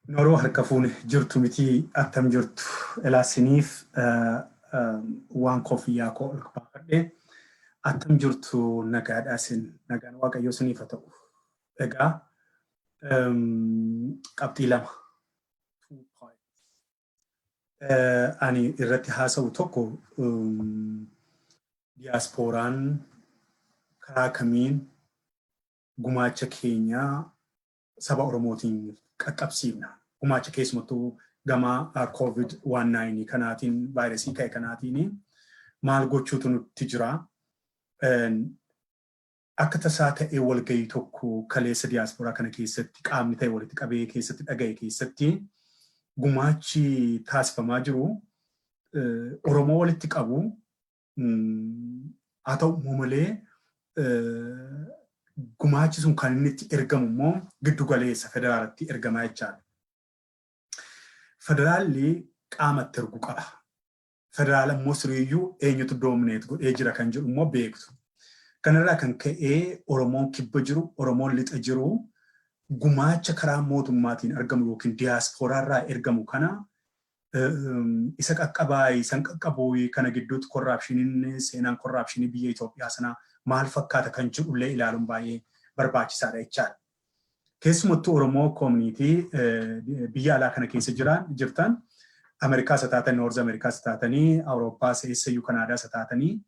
Noroo harka fuune jirtu miti, attam jirtu? Ilaasiniif waan koffiyyaa koo ol baafadhe. Attam jirtu? Nagaadhaa isin? Nagaan Waaqayyoo isiniif haa ta'u. Egaa qabxii lama ani irratti haasa'u, tokko diyaaspooraan karaa kamiin gumaacha keenyaa saba Oromootiin qaqqabsiifna? Gumaacha keessumattuu gama COVID-19 kanaatiin, vaayirasii ka'e kanaatiin maal gochuutu nutti jira? Akka tasaa ta'ee walgahii tokko kaleessa diyaasporaa kana keessatti qaamni ta'e walitti qabee keessatti dhaga'e keessatti, gumaachi taasifamaa jiru Oromoo walitti qabu haa ta'u immoo malee, gumaachi sun kan inni itti ergamu immoo giddu galeessa federaalatti ergamaa jechaadha. Federaalli qaama itti ergu qaba. Federaala immoo siriiyyuu eenyutu dominate godhee jira kan jedhu immoo beektu. Kanarraa kan ka'ee Oromoon kibba jiru, Oromoon lixa jiru gumaacha karaa mootummaatiin argamu yookiin diyaaspooraarraa ergamu kana isa qaqqabaa isan qaqqabu kana gidduutti corruptioniin, seenaan corruptionii biyya Itoophiyaa sana maal fakkaata kan jedhullee ilaaluun baay'ee barbaachisaadha jechaadha. Keessumattuu Oromoo community biyya alaa kana keessa jiran jirtan, Ameerikaas haa taatan, North Ameerikaas haa taatanii, Awurooppaas, eessayyuu, Kanaadaas haa taatanii,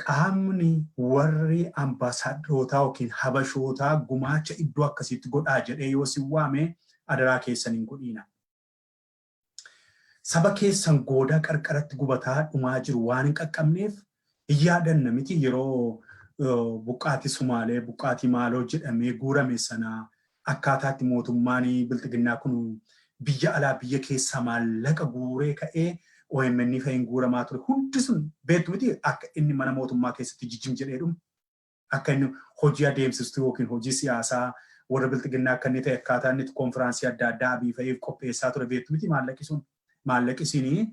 qaamni warri ambaasaadarootaa yookiin habashootaa gumaacha iddoo akkasiitti godhaa jedhee yoo si waame, adaraa keessan hin godhiina. Saba keessan goodaa qarqaratti gubataa dhumaa jiru waan hin qaqqabneef hin yaadanna miti? Yeroo buqqaatii Sumaalee, buqqaatii maaloo jedhamee guurame sana, akkaataatti mootummaan bilxiginnaa kun biyya alaa biyya keessaa maallaqa guuree ka'ee OMN fa'iin guuramaa ture hundi sun beektu miti? Akka inni mana mootummaa keessatti jijjim jedhee dhumu, akka inni hojii adeemsistuu yookiin hojii siyaasaa warra bilxiginnaa akka inni ta'e, akkaataa inni konfiraansii adda addaa Abiy fa'iif qopheessaa ture beektu miti? Maallaqi sun, maallaqi isinii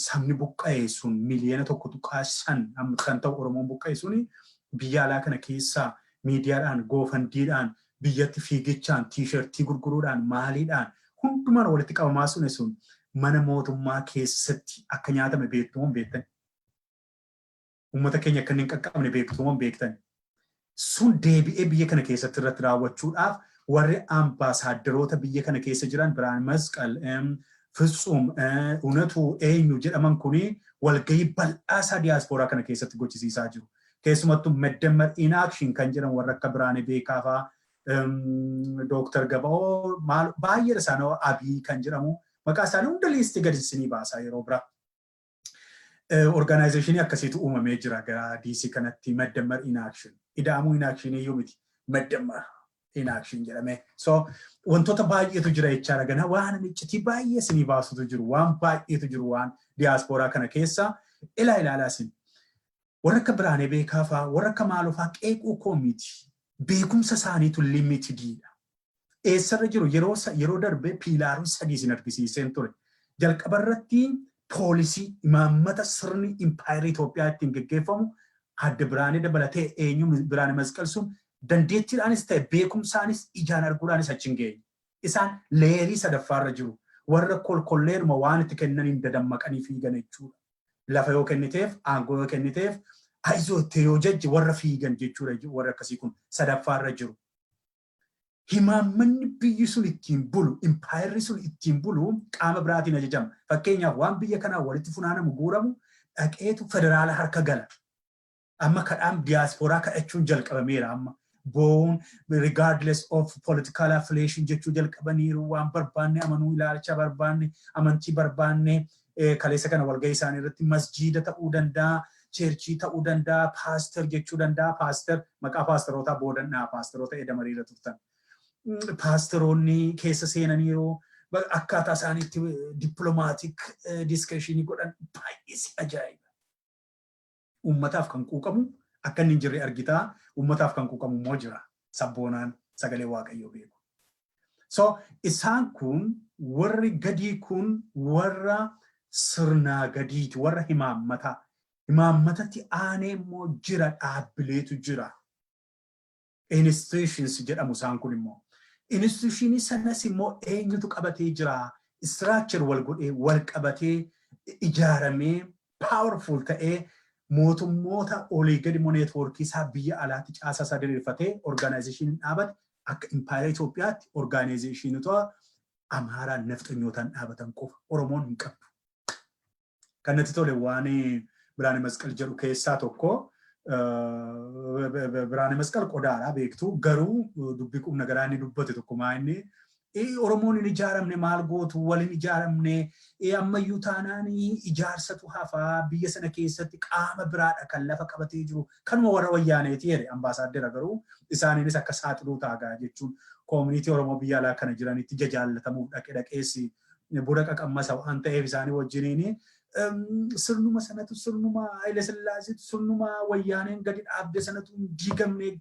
sabni buqqa'e sun 1.5 miliyoona kan ta'u Oromoon buqqa'e suni biyya alaa kana keessaa miidiyaadhaan, GoFundMedhaan, biyyatti fiigichaan, T-shirtii gurguruudhaan, maaliidhaan hundumaan walitti qabamaa sun mana mootummaa keessatti akka nyaatame beektu moo beektan? Uummata keenya akka inni hin qaqqabne beektu moo beektan? Sun deebi'ee biyya kana keessatti irratti raawwachuudhaaf warri ambaasaadaroota biyya kana keessa jiran, Birhaan Masqal, Fitsum, Unatu eenyu jedhaman kuni walgahii bal'aasaa diyaaspooraa kana keessatti gochisiisaa jiru. Keessumattuu Meddemmer in Action kan jedhamu, warra akka Biraanee Beekaa fa'aa, Dooktar Gaba'oo, maal baay'ee isaanii, Abii kan jedhamu, maqaa isaanii hunda listii gadi isinii baasaa yeroo biraa. Organizationii akkasiitu uumamee jira gara DC kanatti, Meddemmer in Action. Ida'amuu in Action iyyuu miti. Meddemmer in Action jedhamee. So wantoota baay'eetu jira jechaadha. Gana waan iccitii baay'ee isinii baasutu jiru. Waan baay'eetu jiru waan diyaaspooraa kana keessa ilaa ilaalaa isin. Warra akka Biraanee Beekaa fa'aa, warra akka Maaloo fa'aa qeequu koo miti. Beekumsa isaaniitu limitedidha. Eessarra jiru? Yeroo darbe pillarii sadii isin argisiiseen ture. Jalqaba irratti policy, imaammata sirni impaayerii Itoophiyaa ittiin geggeeffamu, adda Biraanee dabalatee eenyu, Biraanee Masqal sun dandeettiidhaanis ta'e beekumsaanis ijaan arguudhaanis achi hin geenye. Isaan layerii sadaffaarra jiru. Warra kolkolleeruma waan itti kennaniin dadammaqanii fiigan jechuudha. Lafa yoo kenniteef, aangoo yoo kenniteef, ayizoottee yoo jajje warra fiigan jechuudha. Warra akkasii kun sadaffaarra jiru. Himaammanni biyyi sun ittiin bulu, impaayerri sun ittiin bulu qaama biraatiin ajajama. Fakkeenyaaf, waan biyya kanaa walitti funaanamu, guuramu dhaqeetu federaala harka gala. Amma kadhaan diyaaspooraa kadhachuun jalqabameera amma. Boon regardless of political affiliation jechuu jalqabaniiru. Waan barbaanne amanuu, ilaalcha barbaanne, amantii barbaanne, kaleessa kana walgahii isaanii irratti masjiida ta'uu danda'a, churchii ta'uu danda'a, pastor jechuu danda'a, pastor maqaa paasterootaa boodannaa, paasteroota edamariirra turtan. Paasteroonni keessa seenaniiru, akkaataa isaaniitti diplomatic discussionii godhan baay'ee si ajaa'iba. Uummataaf kan quuqamu akka inni hin jirre argitaa, uummataaf kan quuqamu immoo jira. Sabboonaan sagalee Waaqayyoo beeku. So isaan kun, warri gadii kun, warra sirnaa gadiiti, warra himaammataa. Himaammatatti aanee immoo jira, dhaabbileetu jira. Institutions jedhamu isaan kun immoo. Institutionii sanas immoo eenyutu qabatee jira? Structure wal godhee, wal qabatee, ijaaramee, powerful ta'ee, mootummoota olii gadi immoo networkii isaa biyya alaatti caasaa isaa diriirfatee organizationiin dhaabate akka impaayera Itoophiyaatti organizationoota Amaaraa nafxanyootaan dhaabatan qofa, Oromoon hin qabdu. Kan natti tole waan Biraane Masqal jedhu keessaa tokko, Biraane Masqal qodaadha beektu, garuu dubbii qubna garaa inni dubbate tokko maa inni Oromoon hin ijaaramne, maal gootu, wal hin ijaaramne, ammayyuu taanaan ijaarsatu hafaa, biyya sana keessatti qaama biraadha kan lafa qabatee jiru, kanuma warra wayyaaneeti jedhe. Ambaasaaddera garuu isaaniinis akka saaxiluu taagaa jechuun community Oromoo biyya alaa kana jiranitti jajaallatamuuf dhaqe dhaqeessi buna qaqammasa waan ta'eef isaanii wajjiniin sirnuma sanatu, sirnuma Haile Sillaaseetu, sirnuma wayyaaneen gadi dhaabde sanatu hin diigamne,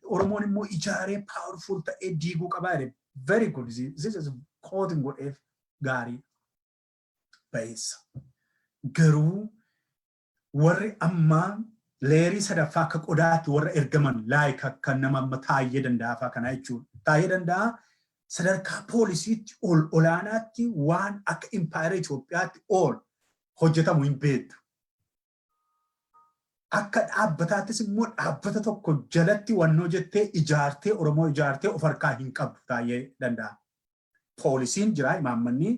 Oromoon immoo ijaaree powerful ta'ee diiguu qabaa jedhe. Very good. This is quoting godheef, gaarii ba'eessa. Garuu warri ammaa layerii sadaffaa akka qodaatti warra ergaman, like akka nama amma Taayyee Danda'aafaa kanaa jechuudha. Taayyee Danda'aa sadarkaa poolisiitti ol olaanaatti waan akka impaayera Itoophiyaatti ol hojjetamu hin beektu. Akka dhaabbataattis immoo dhaabbata tokko jalatti wannoo jettee ijaartee, Oromoo ijaartee of harkaa hin qabdu Taayyee Danda'a. Poolisiin jira, imaammanni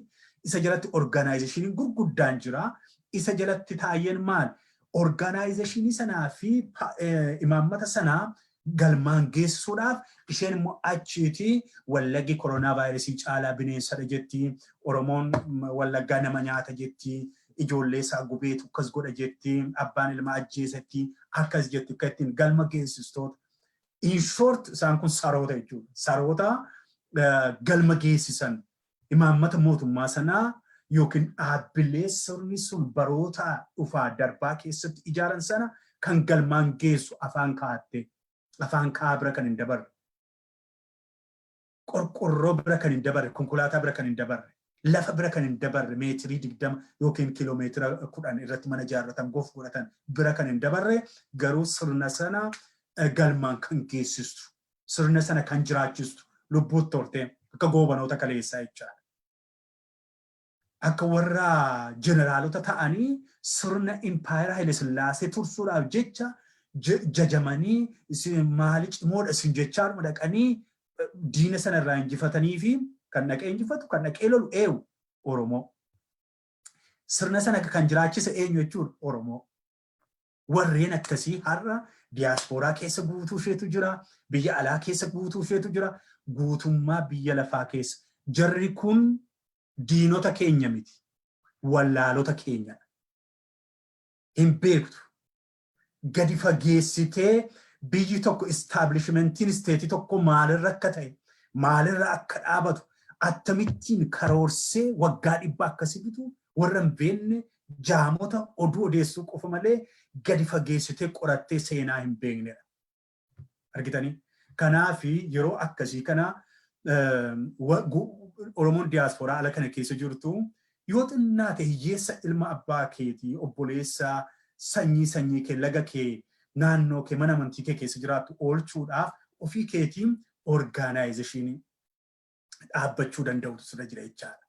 isa jalatti organizationiin gurguddaan jira. Isa jalatti Taayyeen maal? Organizationii sanaa fi imaammata sanaa galmaan geessuudhaaf isheen immoo achiiti Wallaggi koronaa vaayirasii caalaa bineensadha jetti. Oromoon Wallaggaa nama nyaata jetti. Ijoollee isaa gubeetu akkas godha jetti. Abbaan ilma ajjeesatti akkas jetti, akka ittiin galma geessistoota. In short, isaan kun saroota jechuudha. Saroota galma geessisan imaammata mootummaa sanaa yookiin dhaabbilee sirni sun baroota dhufaa darbaa keessatti ijaaran sana kan galmaan geessu, afaan kaa'atte, afaan kaa'aa bira kan hin dabarre, qorqorroo bira kan hin dabarre, konkolaataa bira kan hin dabarre, lafa bira kan hin dabarre, meetirii 20 yookiin kiiloomeetira 10 irratti mana ijaarratan gof godhatan bira kan hin dabarre, garuu sirna sana galmaan kan geessistu, sirna sana kan jiraachistu, lubbuutti hortee akka goobanoota kaleessaa jechaadha. Akka warra jeneraalota ta'anii sirna impaayera Haile Sillaasee tursuudhaaf jecha jajamanii, maali cimoodha isin jechaadhuma dhaqanii diina sana irraa injifatanii fi kan dhaqee injifatu, kan dhaqee lolu eenyu? Oromoo. Sirna sana kan jiraachise eenyu jechuudha? Oromoo. Warreen akkasii har'a diyaaspooraa keessa guutuu isheetu jira, biyya alaa keessa guutuu isheetu jira, guutummaa biyya lafaa keessa. Jarri kun diinota keenya miti, wallaalota keenyadha. Hin beektu. Gadi fageessitee biyyi tokko, establishmentiin stateii tokko maalirra akka ta'e, maalirra akka dhaabatu, akkamittiin karoorsee waggaa 100 akkasii bitu warra hin beekne, jaamota oduu odeessuu qofa malee gadi fageessitee qorattee seenaa hin beeknedha. Argitanii? Kanaaf yeroo akkasii kana Oromoon diyaaspooraa ala kana keessa jirtu yoo xinnaate hiyyeessa ilma abbaa keetii, obboleessa sanyii sanyii kee, laga kee, naannoo kee, mana amantii kee keessa jiraattu oolchuudhaaf ofii keetiin organizationii dhaabbachuu danda'utu sirra jira jechaadha.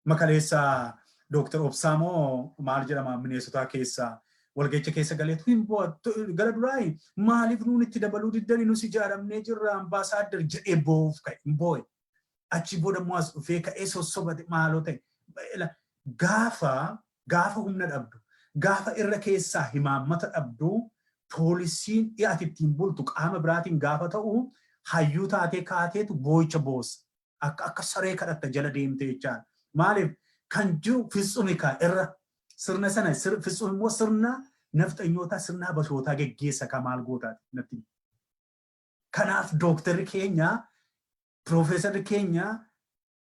Makaleessa Dooktar Obsaamoo maal jedhama, Mineesotaa keessa walga'icha keessa galeetu hin gara duraayi maaliif nuun itti dabaluu diddanii, nus ijaaramnee jirra ambaasaaddar jedhee boo'uuf ka'e, hin boo'e. Achi booda immoo as dhufee ka'ee sossobate, maaloo ta'e. Gaafa humna dhabdu, gaafa irra keessaa himaammata dhabdu, poolisiin dhiyaate ittiin bultu qaama biraatiin gaafa ta'u, hayyuu taatee kaateetu boo'icha boossa. Akka saree kadhatta jala deemte jechaadha. Maaliif kan jiru fitsumi ka irra sirna sana fitsumi immoo sirna nafxanyootaa, sirna habashootaa geggeessa ka maal gootaati natti. Kanaaf dooktarri keenya, piroofeesarri keenya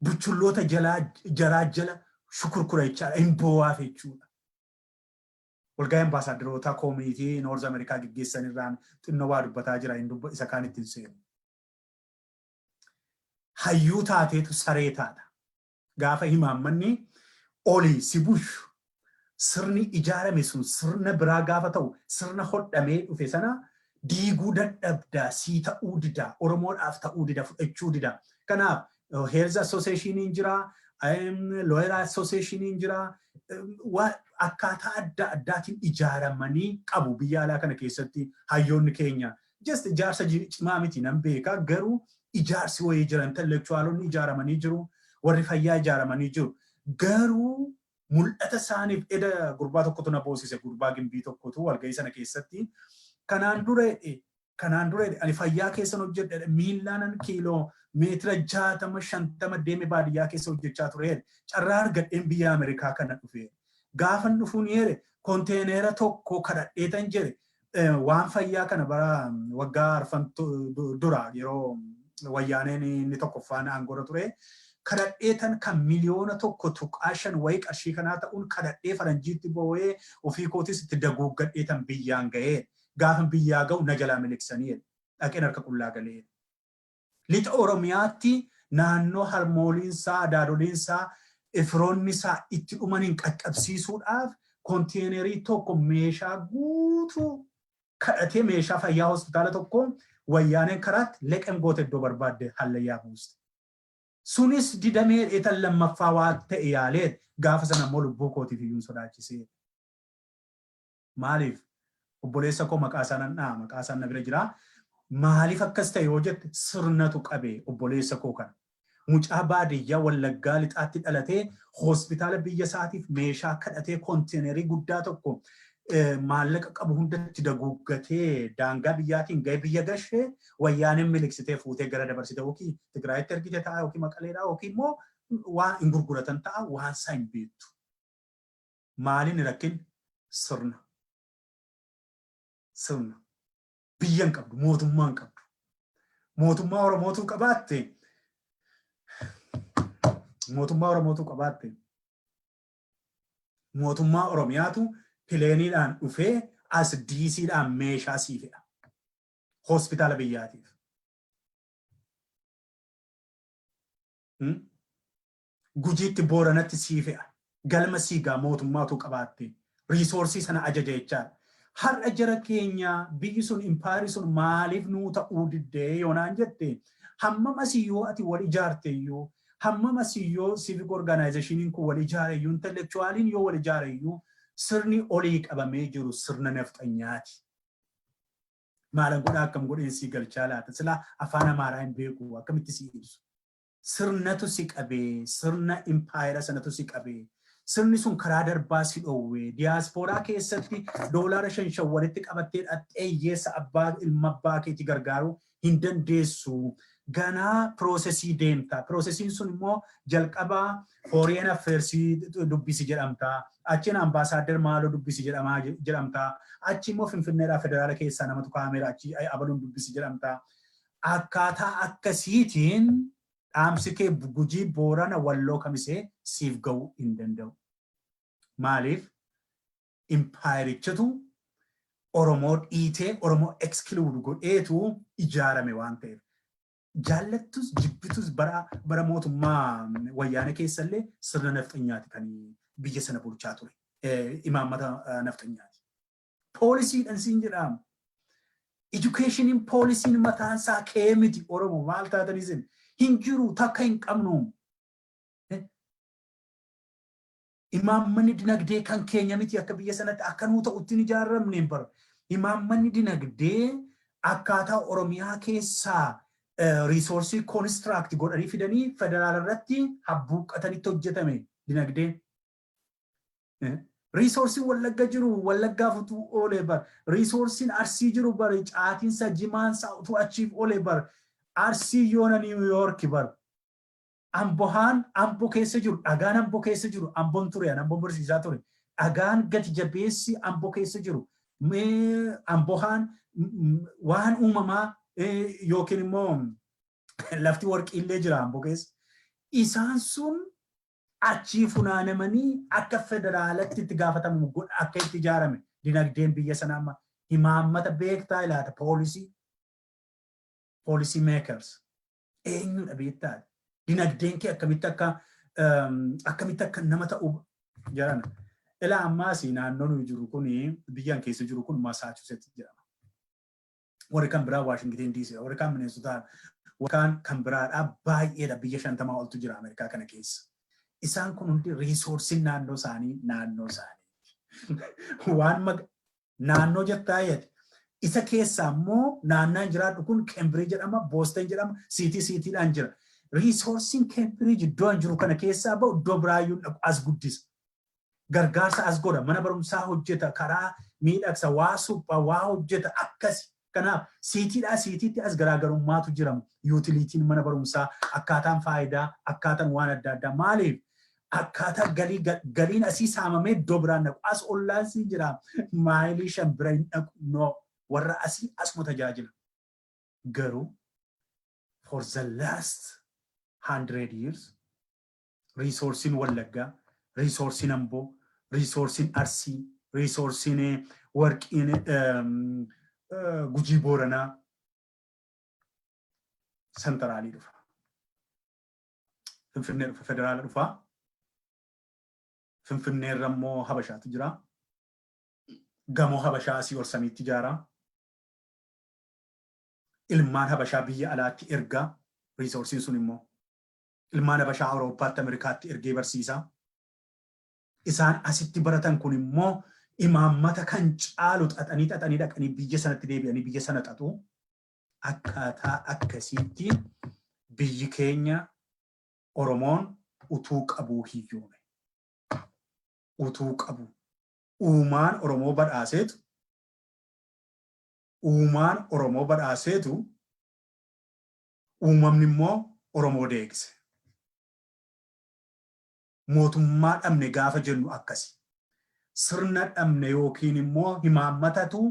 buchulloota jalaa jaraa jala shukurkura jechaadha. Hin boo'aaf jechuudha. Walgahii ambaasaadarootaa community North America geggeessan irraan xinnoo waa dubbataa jira, isa kaan ittiin seenu. Hayyuu taateetu saree taata. Gaafa himaammanni olii si bushu, sirni ijaarame sun sirna biraa gaafa ta'u, sirna hodhamee dhufe sana Diiguu dadhabdaa, sii ta'uu dida, Oromoodhaaf ta'uu dida, fudhachuu dida. Kanaaf Health Associationiin jira, Lawyer Associationiin jira, akkaataa adda addaatiin ijaaramanii qabu biyya alaa kana keessatti hayyoonni keenya. Just ijaarsa cimaa miti, nan beeka, garuu ijaarsi wayii jira, intellectualonni ijaaramanii jiru, warri fayyaa ijaaramanii jiru. Garuu mul'ata isaaniif eda gurbaa tokkotu na boosise, gurbaa Gimbii tokkotu walgahii sana keessatti. Kanaan dura ani fayyaa keessan hojjedhe, miillaanan kiiloo meetira 60 50 deeme baadiyyaa keessa hojjechaa ture. Carraa argadheen biyya Ameerikaa kana dhufe. Gaafan dhufuun jedhe konteeneera tokko kadhadheetan jedhe waan fayyaa kana bara waggaa 4 dura yeroo Wayyaaneen inni tokkoffaan aangoorra ture. Kadhadheetan kan 1.5 miliyoona wayii qarshii kanaa ta'uun kadhadhee faranjiitti boo'ee ofii kootis itti daguuggadheetan biyyaan ga'ee, gaafa biyyaa ga'u na jalaa miliqsanii dhaqeen harka qullaa galee. Lixa Oromiyaatti naannoo harmooliinsaa, adaadoliinsaa, firoonnisaa itti dhumaniin qaqqabsiisuudhaaf konteenerii tokko meeshaa guutuu kadhatee, meeshaa fayyaa hospitaala tokko, Wayyaaneen karaatti leqem goote, iddoo barbaadde hallayyaa buuste. Sunis didamee dheetan lammaffaa waa ta'e yaalee, gaafa sana immoo lubbuu kootiif iyyuu sodaachisee. Maaliif? Obboleessa koo maqaa isaa nan dha'a, maqaa isaa na bira jira. Maaliif akkas ta'e yoo jette, sirnatu qabe obboleessa koo kana. Mucaa baadiyyaa Wallaggaa Lixaatti dhalatee hospitaala biyya isaatiif meeshaa kadhatee konteenerii guddaa tokko maallaqa qabu hundatti daguuggatee daangaa biyyaatiin ga'ee biyya gashee, Wayyaaneen miliqsitee fuutee gara dabarsite, yookiin Tigraayitti ergite ta'a, yookiin Maqaleedhaa, yookiin immoo waan hin gurguratan ta'a, waan isaa hin beektu. Maaliin rakkin? Sirna. Sirna. Biyya hin qabdu, mootummaa hin qabdu. Mootummaa Oromootu qabaatte, mootummaa Oromootu qabaatte, mootummaa Oromiyaatu planeiidhaan dhufee as DCdhaan meeshaa sii fe'a. Hospitaala biyyaatiif. Gujiitti, Booranatti sii fe'a. Galma siigaa mootummaatu qabaatte. Resourceii sana ajaja jechaadha. Har'a jara keenya, biyyi sun, impaayerri sun maaliif nuu ta'uu diddee yoonaan jette, hammam asii yoo ati wal ijaarte iyyuu, hammam asii yoo civic organizationiin kun wal ijaare iyyuu, intellectualiin yoo wal ijaare iyyuu, sirni olii qabamee jiru sirna nafxanyaati. Maalan godhaa, akkam godheen sii galchaa laata? Silaa afaan Amaaraa hin beeku, akkamitti sii ibsu? Sirnatu si qabee, sirna impaayera sanatu si qabee. Sirni sun karaa darbaa si dhoowwe. Diyaaspooraa keessatti doolaara shan shan walitti qabattee dhattee hiyyeessa abbaa ilma abbaa keetii gargaaruu hin dandeessu. Ganaa processii deemta. Processiin sun immoo jalqabaa foreign affairs dubbisi jedhamta. Achiin ambaasaadder maaloo dubbisi jedhamta. Achi immoo Finfinneedhaa federaala keessaa namatu kaameera achi abaluun dubbisi jedhamta. Akkaataa akkasiitiin dhaamsi kee Gujii, Boorana, Walloo, Kamisee siif ga'uu hin danda'u. Maaliif? Impaayerichatu Oromoo dhiitee, Oromoo exclude godheetu ijaarame waan ta'eef. Jaallattus jibbitus bara mootummaa Wayyaanee keessallee sirna nafxanyaati kan biyya sana bulchaa ture. Imaammata nafxanyaati. Policydhaan siin jedhamu. Educationiin policyn mataan isaa kee miti. Oromoo maal taatanii isin hin jiru, takka hin qabnu. Imaammanni dinagdee kan keenya miti, akka biyya sanatti akka nuu ta'utti hin ijaaramne bara. Imaammanni dinagdee akkaataa Oromiyaa keessaa resourceii construct godhanii fidanii federaala irratti habbuuqqatanitti hojjetame dinagdeen. Resourceiin Wallagga jiru Wallaggaaf utuu oolee bar. Resourceiin Arsii jiru bar, caatiinsa, jimaansa utuu achiif oolee bar. Arsii yoona New York bar. Ambohaan Ambo keessa jiru, dhagaan Ambo keessa jiru, Amboon ture, Amboon barsiisaa ture. Dhagaan gati jabeessi Ambo keessa jiru. Ambohaan waan uumamaa yookiin immoo lafti warqiillee jira Ambo keessa. Isaan sun achii funaanamanii akka federaalatti itti gaafatamu godha akka itti ijaarame dinagdeen biyya sanaa amma imaammata beektaa ilaata, policy makers eenyudha beektaa, dinagdeen kee akkamitti akka nama ta'u jedhana. Ilaa ammaas naannoo nuyi jiru kun, biyyaan keessa jiru kun, Massachusetts jedhama. Warri kan biraa Waashingiten DC, warri kaan Minnesotaa, warri kaan kan biraadhaa baay'eedha, biyya 50 oltu jira Ameerikaa kana keessa. Isaan kun hundi resourceiin naannoo isaanii naannoo isaanii. Waan naannoo jettaa jetti. Isa keessaa immoo naannaan jiraadhu kun Cambridge jedhama, Boston jedhama, city citydhaan jira. Resourceiin Cambridge iddoo an jiru kana keessaa ba'u iddoo biraayyuu dhaqu as guddisa. Gargaarsa as godha, mana barumsaa hojjeta, karaa miidhagsa, waa supha, waa hojjeta akkasi. Kanaaf citydhaa citytti as garaagarummaatu jira. Utilityn mana barumsaa, akkaataan faayidaa, akkaataan waan adda addaa. Maaliif? Akkaataa galii galiin asii saamamee iddoo biraan dhaqu. As ollaan sii jira, maayilii 5 bira hin dhaqu. No, warra asii asuma tajaajila. Garuu for the last 100 years resourceiin Wallaggaa, resourceiin Amboo, resourceiin Arsii, resourceiin warqiin Gujii Booranaa centralii dhufa. Finfinnee dhufa, federaala dhufa. Finfinneerra immoo Habashaatu jira. Gamoo Habashaa asii ol samiitti ijaara. Ilmaan Habashaa biyya alaatti ergaa, resourceiin sun immoo. Ilmaan Habashaa Awurooppaatti, Ameerikaatti ergee barsiisa. Isaan asitti baratan kun immoo imaammata kan caalu xaxanii xaxanii dhaqanii biyya sanatti deebi'anii biyya sana xaxu. Akkaataa akkasiitti biyyi keenya Oromoon utuu qabuu hiyyoome. Utuu qabu. Uumaan Oromoo badhaaseetu, uumaan Oromoo badhaaseetu, uumamni immoo Oromoo deegse. Mootummaa dhabne gaafa jennu akkasi. Sirna dhabne yookiin immoo imaammatatu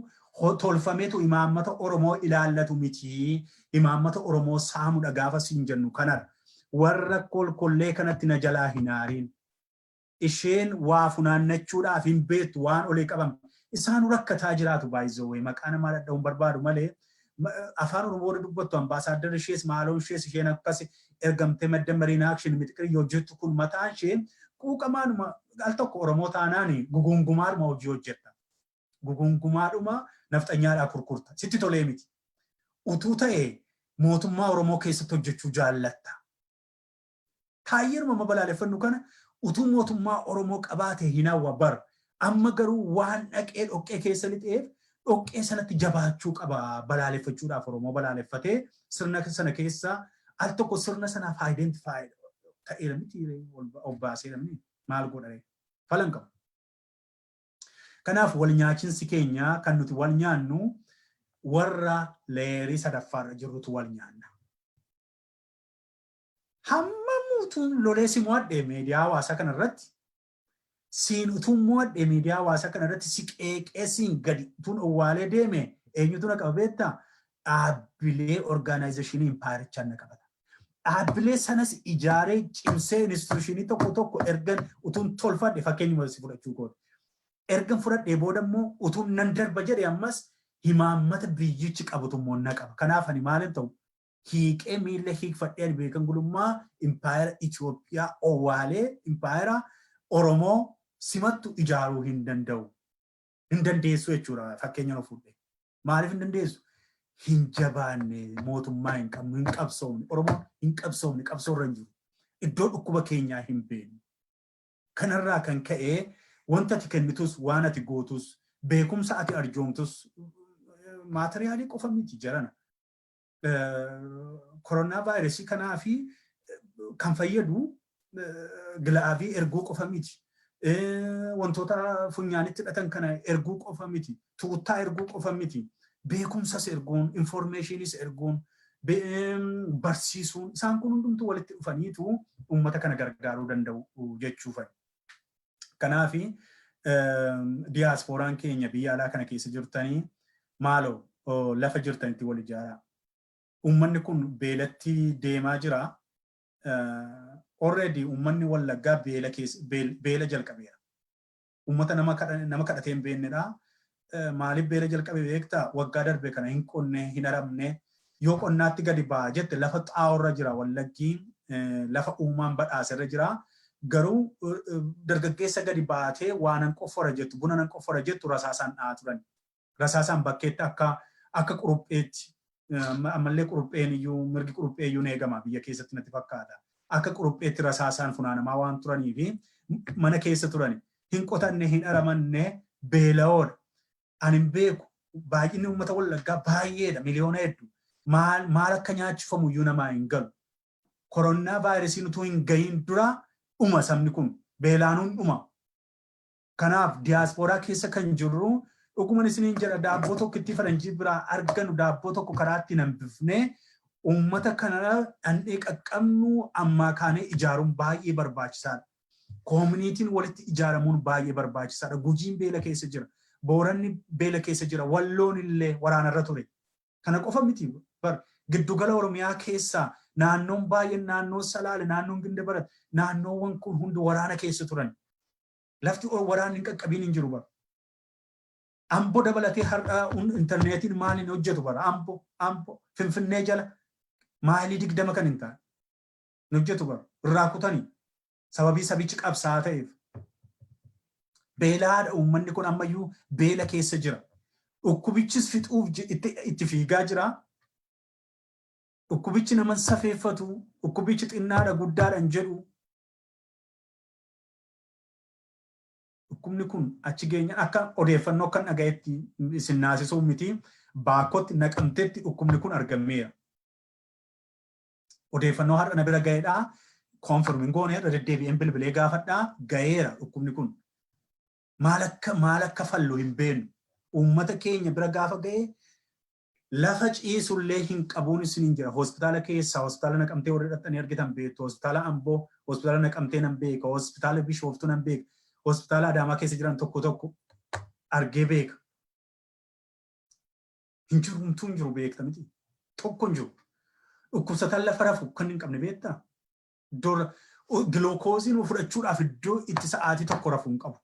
tolfameetu imaammata Oromoo ilaallatu miti. Imaammata Oromoo saamudha gaafa siin jennu kanadha. Warra kolkollee kanatti na jalaa hin aariin. Isheen waa funaannachuudhaaf hin beektu waan olii qabame. Isaan rakkataa jiraatu baay'izawwee, maqaa namaa dhadha'uun barbaadu malee, afaan Oromoo warri dubbattu ambaasaaddar ishees maaloon ishees isheen akkas ergamtee madda mariin action mitiqirii hojjettu kun mataan ishee quuqamaanuma al tokko Oromoo taanaan gugungumaadhuma hojii hojjetta. Gugungumaadhuma nafxanyaadhaa kurkurta. Sitti tolee miti. Utuu ta'e mootummaa Oromoo keessatti hojjechuu jaallatta. Taayyeeruma amma balaaleffannu kana utuu mootummaa Oromoo qabaate hin hawwa bar. Amma garuu waan dhaqee dhoqqee keessa lixeef dhoqqee sanatti jabaachuu qaba balaaleffachuudhaaf. Oromoo balaaleffatee sirna sana keessa al tokko sirna sanaaf identify ta'eera miti, of baaseera miti, maal godhare falan qabu. Kanaaf wal nyaachinsi keenya kan nuti wal nyaannu warra layerii sadaffaarra jirrutu wal nyaanna. Hamma muutuun lolee si mo'adhe miidiyaa hawaasaa kanarratti, siin utuun mo'adhe miidiyaa hawaasaa kanarratti si qeeqee siin gadi utuun owwaalee deeme, eenyutu na qaba beektaa? Dhaabbilee organizationii impaayerichaan na qabata. Dhaabbilee sanas ijaaree cimsee institutionii tokko tokko ergan utuun tolfadhe, fakkeenyuma si fudhachuu kooti. Ergan fudhadhee booda immoo utuun nan darba jedhe ammas himaammata biyyichi qabutu immoo na qaba. Kanaaf ani maalin ta'u hiiqee miilla hiikfadhee ani Beekan Gulummaa impaayera Itoophiyaa owwaalee impaayera Oromoo simattu ijaaruu hin danda'u. Hin dandeessu jechuudha fakkeenya nu fudhe. Maaliif hin dandeessu? Hin jabaanne, mootummaa hin qabnu, hin qabsoomne. Oromoon hin qabsoomne, qabsoorra hin jiru. Iddoo dhukkuba keenyaa hin beeknu. Kanarraa kan ka'e wanta ati kennitus, waan ati gootus, beekumsa ati arjoomtus materialii qofa miti jarana. Koronaa vaayirasii kanaa fi kan fayyadu gloveii erguu qofa miti. Wantoota funyaanitti hidhatan kana erguu qofa miti. Tuuttaa erguu qofa miti. Beekumsas erguun, informationis erguun, barsiisuun, isaan kun hundumtuu walitti dhufaniitu uummata kana gargaaruu danda'u jechuufani. Kanaafi diyaaspooraan keenya biyya alaa kana keessa jirtanii maaloo lafa jirtanitti wal ijaaraa. Uummanni kun beelatti deemaa jira. Already uummanni Wallaggaa beela keessa beela jalqabeera. Uummata nama kadhatee hin beeknedha. Maaliif beela jalqabe beektaa? Waggaa darbe kana hin qonne, hin aramne. Yoo qonnaatti gadi ba'a jette lafa xaa'oorra jira Wallaggi, lafa uumaan badhaaserra jira. Garuu dargaggeessa gadi baatee waa nan qoffora jettu, buna nan qoffora jettu rasaasaan dha'aa turan. Rasaasaan bakkeetti akka Akka qurupheetti, ammallee qurupheen iyyuu, mirgi quruphee iyyuu eegama biyya keessatti natti fakkaata. Akka qurupheetti rasaasaan funaanamaa waan turanii fi mana keessa turani. Hin qotanne, hin aramanne, beela'oodha. Ani hin beeku, baay'inni uummata Wallaggaa baay'eedha, miliyoona hedduu. Maal maal akka nyaachifamu iyyuu namaa hin galu. Koronaa vaayirasiin utuu hin gahiin dura dhuma sabni kun beelaanuun dhuma. Kanaaf diyaaspooraa keessa kan jirru, dhuguman isiniin jedha, daabboo tokkittii faranjii biraa arganu, daabboo tokko karaa ittiin hambifnee uummata kana dhandhee qaqqabnu ammaa kaanee ijaaruun baay'ee barbaachisaadha. Communityn walitti ijaaramuun baay'ee barbaachisaadha. Gujiin beela keessa jira. Booranni beela keessa jira. Walloon illee waraanarra ture. Kana qofa miti bar, giddugala Oromiyaa keessaa naannoon baay'een, naannoon Salaale, naannoon Gindabarat, naannoowwan kun hundi waraana keessa turan. Lafti waraanni hin qaqqabiin hin jiru bara. Ambo dabalatee har'a intarneetiin maaliin hojjetu bara? Ambo Finfinnee jala maayilii 20 kan hin taane hin hojjetu bara. Irraa kutanii sababii sabichi qabsaa'aa ta'eef. Beelaadha uummanni kun, ammayyuu beela keessa jira. Dhukkubichis fixuuf itti fiigaa jira. Dhukkubichi nama safeeffatu, dhukkubichi xinnaadha guddaadha hin jedhu. Dhukkubni kun achi geenyaan, akka odeeffannoo akkan dhagayetti, isin naasisuu miti, Baakkotti, Naqamteetti dhukkubni kun argameera. Odeeffannoo har'a na bira ga'eedha. Confirm goone, irra deddeebi'een bilbilee gaafadhaa, ga'eera dhukkubni kun. Maal akka fallu hin beeknu. Uummata keenya bira gaafa ga'e lafa ciisullee hin qabuun isiniin jira. Hospitaala keessaa, hospitaala Naqamtee warri dhaqxanii argitan beektu. Hospitaala Amboo, hospitaala Naqamtee nan beeka. Hospitaala Bishooftuu nan beeka. Hospitaala Adaamaa keessa jiran tokko tokko argee beeka. Hin jiru, homtuu hin jiru, beekta miti. Tokko hin jiru. Dhukkubsataan lafa rafu kan hin qabne beektaa? Iddoo gilookoozii nu fudhachuudhaaf iddoo itti sa'aatii tokko rafu hin qabu.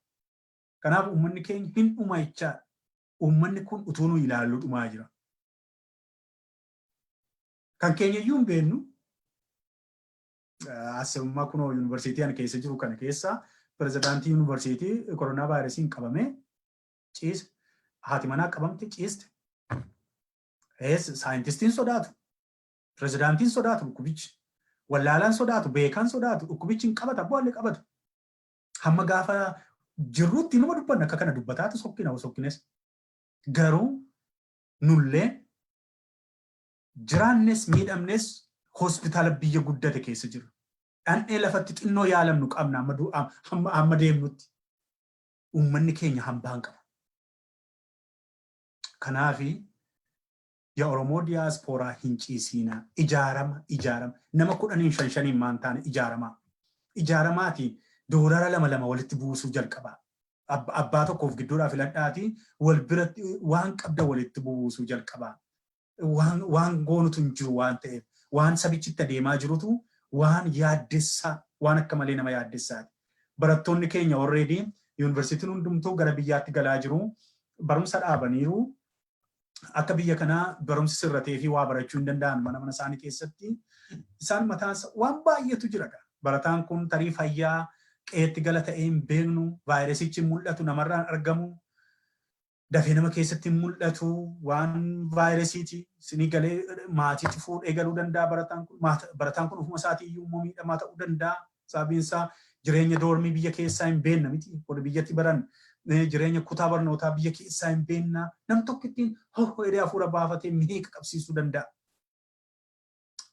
Kanaaf uummanni keenya hin dhuma jechaadha. Uummanni kun utuu nu ilaallu dhumaa jira. Kan keenya iyyuu hin beeknu. Asirummaa kunoo yuunivarsiitii ani keessa jiru kana keessa pirezidaantii yuunivarsiitii koronaa vaayirasiin qabamee ciisa. Haati manaa qabamte, ciiste. Saayintistiin sodaatu. Pirezidaantiin sodaatu dhukkubichi. Wallaalaan sodaatu, beekaan sodaatu, dhukkubichi hin qabata, bu'aallee qabatu. Hamma gaafa jirrutti numa dubbanna, akka kana dubbataatu sokkina, sokkines. Garuu nullee jiraannes miidhamnes hospitaala biyya guddate keessa jirra. Dhandhee lafatti xinnoo yaalamnu qabna hamma deemnutti. Uummanni keenya hambaa hin qabu. Kanaafi yaa Oromoo diyaaspooraa, hin ciisiinaa. Ijaarama, ijaarama. Nama 10n, shan shaniin maan taane ijaaramaa. Ijaaramaatii doorara lama lama walitti buusuu jalqabaa. Abbaa tokkoof gidduudhaa filadhaatii wal biratti waan qabda walitti buusuu jalqabaa. Waan goonutu hin jiru waan ta'eef, waan sabichi itti adeemaa jirutu waan yaaddessaa, waan akka malee nama yaaddessaati. Barattoonni keenya already yuunivarsiitiin hundumtuu gara biyyaatti galaa jiru. Barumsa dhaabaniiru. Akka biyya kanaa barumsi sirratee fi waa barachuu hin danda'an mana mana isaanii keessatti. Isaan mataan waan baay'eetu jira. Barataan kun tarii fayyaa qe'eetti gala ta'ee hin beeknu, vaayirasichi mul'atu namarraan argamu. Dafee nama keessatti hin mul'atu waan vaayirasiiti. Isinii galee, maatiitti fuudhee galuu danda'a barataan kun. Barataan kun ofuma isaatii iyyuu immoo miidhamaa ta'uu danda'a. Sababiin isaa jireenya doormii biyya keessaa hin beekna miti. Warri biyyatti baran jireenya kutaa barnootaa biyya keessaa hin beekna. Nam tokko ittiin hoho jedhee hafuura baafatee meeqa qabsiisuu danda'a.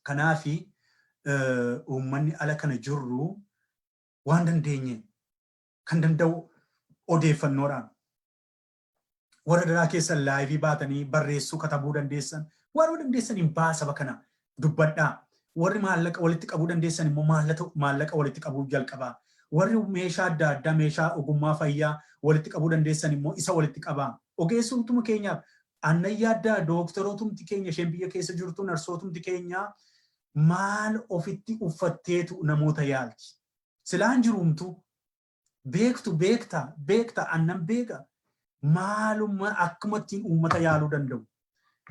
Kanaafi uummanni ala kana jirru waan dandeenye, kan danda'u odeeffannoodhaan, warra daraa keessan live baatanii barreessuu, katabuu dandeessan, waan dandeessaniin baa saba kana dubbadhaa. Warri maallaqa walitti qabuu dandeessan immoo maallaqa walitti qabuu jalqabaa. Warri meeshaa adda addaa, meeshaa ogummaa fayyaa walitti qabuu dandeessan immoo isa walitti qabaa. Ogeessumtuma keenyaaf aannan yaaddaa, dooktarootumti keenya isheen biyya keessa jirtu, narsootumti keenya maal ofitti uffatteetu namoota yaalti? Silaan jiruumtu beektu, beekta, beekta, annan beeka, maalummaa akkuma ittiin uummata yaaluu danda'u.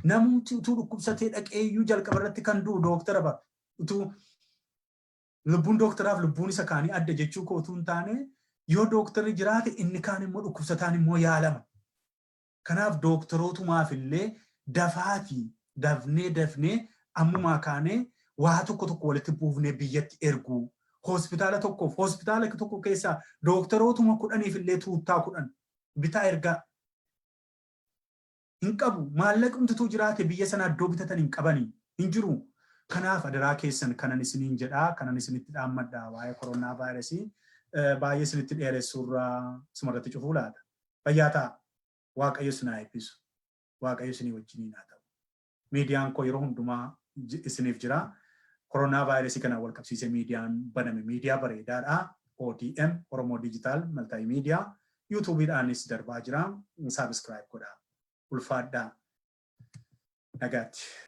Namumti utuu dhukkubsatee dhaqee iyyuu jalqaba irratti kan du'u dooktara bara. Utuu lubbuun dooktaraaf lubbuun isa kaanii adda jechuu koo utuu hin taane, yoo dooktarri jiraate inni kaan immoo dhukkubsataan immoo yaalama. Kanaaf dooktarootumaaf illee Dafaatii dafnee dafnee ammumaa kaanee waa tokko tokko walitti buufnee biyyatti erguu. Hospitaala tokkoof, hospitaala tokko keessaa dooktarootuma 10f illee tuuttaa 10 bitaa ergaa. Hin qabu. Maallaqumtitu jiraate biyya sana iddoo bitatan hin qabanii. Hin jiru. Kanaaf adaraa keessan kanan isiniin jedhaa, kanan isinitti dhaammadha waa'ee koronaa vaayirasii baay'ee isinitti dheeressuurraa sumarratti cufuu laata. Fayyaa ta'a. Waaqayyo isin haa eebbisu. Waaqayyo isinii wajjiniin haa ta'u. Miidiyaan koo yeroo hundumaa isiniif jira. Koronaa vaayirasii kanaan wal qabsiisee miidiyaan baname miidiyaa bareedaadha. ODM, Oromoo Digital Multimedia, YouTubeiidhaanis darbaa jira. Subscribe godhaa. Ulfaadhaa. Nagaatti.